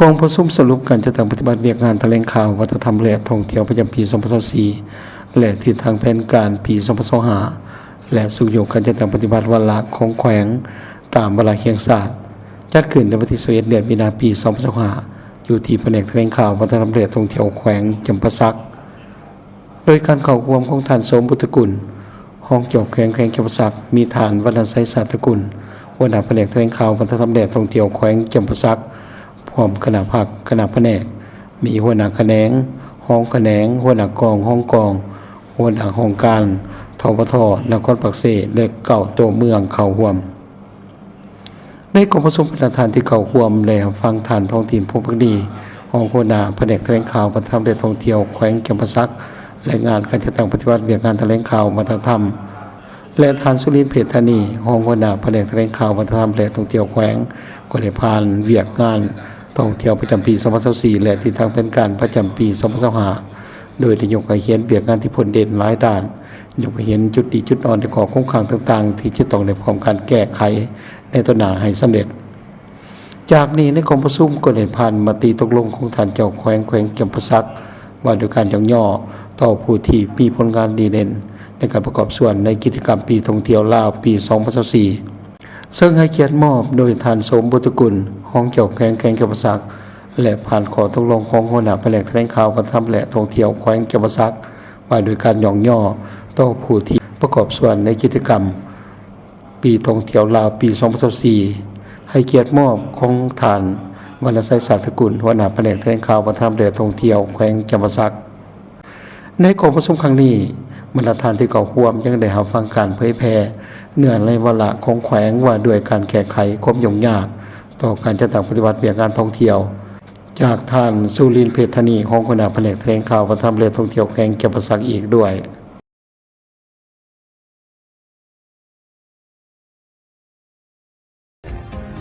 ກອງປະຊຸມສະຫຼຸບການຈັດຕັ້ງປະຕິບັດວຽກງານຖະແຫຼງຂ່າວ ວັດທະນະທຳ ແລະ ທ່ອງທ່ຽວປະຈຳປີສອງພັນຊາວສີ່ ແລະ ທິດທາງແຜນການປີສອງພັນຊາວຫ້າ ແລະ ຊຸກຍູ້ການຈັດຕັ້ງປະຕິບັດວາລະຂອງແຂວງຕາມວາລະແຫ່ງຊາດ ຈັດຂຶ້ນໃນວັນທີຊາວເອັດ ເດືອນມີນາ ປີສອງພັນຊາວຫ້າ ຢູ່ທີ່ພະແນກຖະແຫຼງຂ່າວ ວັດທະນະທຳ ແລະ ທ່ອງທ່ຽວແຂວງຈຳປາສັກ. ໂດຍການເຂົ້າຮ່ວມຂອງທ່ານ ໂສມ ບຸດຕະກຸນ ຮອງເຈົ້າແຂວງແຂວງຈຳປາສັກ, ມີທ່ານ ວັນນະໄຊ ສາດຕະກຸນ ຫົວໜ້າພະແນກຖະແຫຼງຂ່າວ ວັດທະນະທຳ ແລະ ທ່ອງທ່ຽວແຂວງຈຳປາສັກ ພ້ອມຄະນະພັກ, ຄະນະພະແນກ, ມີຫົວໜ້າຂະແໜງ, ຮອງຂະແໜງ, ຫົວໜ້າກອງ, ຮອງກອງ, ຫົວໜ້າຫ້ອງການ ທປທ ນະຄອນປາກເຊ ແລະ ເກົ້າໂຕເມືອງເຂົ້າຮ່ວມ. ໃນກອງປະຊຸມ, ບັນດາທ່ານທີ່ເຂົ້າຮ່ວມໄດ້ຮັບຟັງທ່ານ ທອງທິນ ພົມພັກດີ ຮອງຫົວໜ້າພະແນກຖະແຫຼງຂ່າວ ວັດທະນະທຳ ແລະ ທ່ອງທ່ຽວແຂວງຈຳປາສັກ ລາຍງານການຈັດຕັ້ງປະຕິບັດວຽກງານຖະແຫຼງຂ່າວ ວັດທະນະທຳ ແລະ ທ່ານ ສຸລິນ ເພດທານີ ຮອງຫົວໜ້າພະແນກຖະແຫຼງຂ່າວ ວັດທະນະທຳ ແລະ ທ່ອງທ່ຽວແຂວງ ກໍໄດ້ຜ່ານວຽກງານທ່ອງທ່ຽວປະຈຳປີສອງພັນຊາວສີ່ ແລະ ທິດທາງແຜນການປະຈຳປີສອງພັນຊາວຫ້າ ໂດຍໄດ້ຍົກໃຫ້ເຫັນວຽກງານທີ່ພົ້ນເດັ່ນຫຼາຍດ້ານ, ຍົກໃຫ້ເຫັນຈຸດດີຈຸດອ່ອນ ແລະ ຂໍ້ຄົງຄ້າງຕ່າງໆ ທີ່ຈະຕ້ອງໄດ້ພ້ອມການແກ້ໄຂໃນຕໍ່ໜ້າໃຫ້ສຳເລັດ. ຈາກນີ້ໃນກອງປະຊຸມກໍໄດ້ຜ່ານມະຕິຕົກລົງຂອງທ່ານເຈົ້າແຂວງແຂວງຈຳປາສັກ ວ່າດ້ວຍການຍ້ອງຍໍຕໍ່ຜູ້ທີ່ມີຜົນງານດີເດັ່ນໃນການປະກອບສ່ວນໃນກິດຈະກຳປີທ່ອງທ່ຽວລາວປີສອງພັນຊາວສີ່ ເຊິ່ງໃຫ້ກຽດມອບໂດຍທ່ານ ໂສມ ບຸດຕະກຸນ ຮອງເຈົ້າແຂວງແຂວງຈຳປາສັກ ແລະ ຜ່ານຂໍ້ຕົກລົງຂອງຫົວໜ້າພະແນກຖະແຫຼງຂ່າວ ວັດທະນະທຳ ແລະ ທ່ອງທ່ຽວແຂວງຈຳປາສັກ ວ່າດ້ວຍການຍ້ອງຍໍຕໍ່ຜູ້ທີ່ປະກອບສ່ວນໃນກິດຈະກຳປີທ່ອງທ່ຽວລາວປີສອງພັນຊາວສີ່ ໃຫ້ກຽດມອບຂອງທ່ານ ວັນນະໄຊ ສາດຕະກຸນ ຫົວໜ້າພະແນກຖະແຫຼງຂ່າວ ວັດທະນະທຳ ແລະ ທ່ອງທ່ຽວແຂວງຈຳປາສັກ. ໃນກອງປະຊຸມຄັ້ງນີ້, ບັນດາທ່ານທີ່ເຂົ້າຮ່ວມຍັງໄດ້ຮັບຟັງການເຜີຍແຜ່ເນື້ອໃນວາລະຂອງແຂວງວ່າດ້ວຍການແກ້ໄຂຄວາມຫຍຸ້ງຍາກຕໍ່ການຈັດຕັ້ງປະຕິບັດວຽກງານທ່ອງທ່ຽວ ຈາກທ່ານ ສຸລິນ ເພດທານີ ຮອງຫົວໜ້າພະແນກຖະແຫຼງຂ່າວ ວັດທະນະທຳ ແລະ ທ່ອງທ່ຽວແຂວງຈຳປາສັກອີກດ້ວຍ.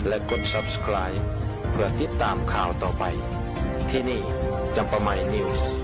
ແລະກົດ Subscribe ເພື່ອຕິດຕາມຂ່າວຕໍ່ໄປ. ທີ່ນີ້ ຈຳປາໃໝ່ News.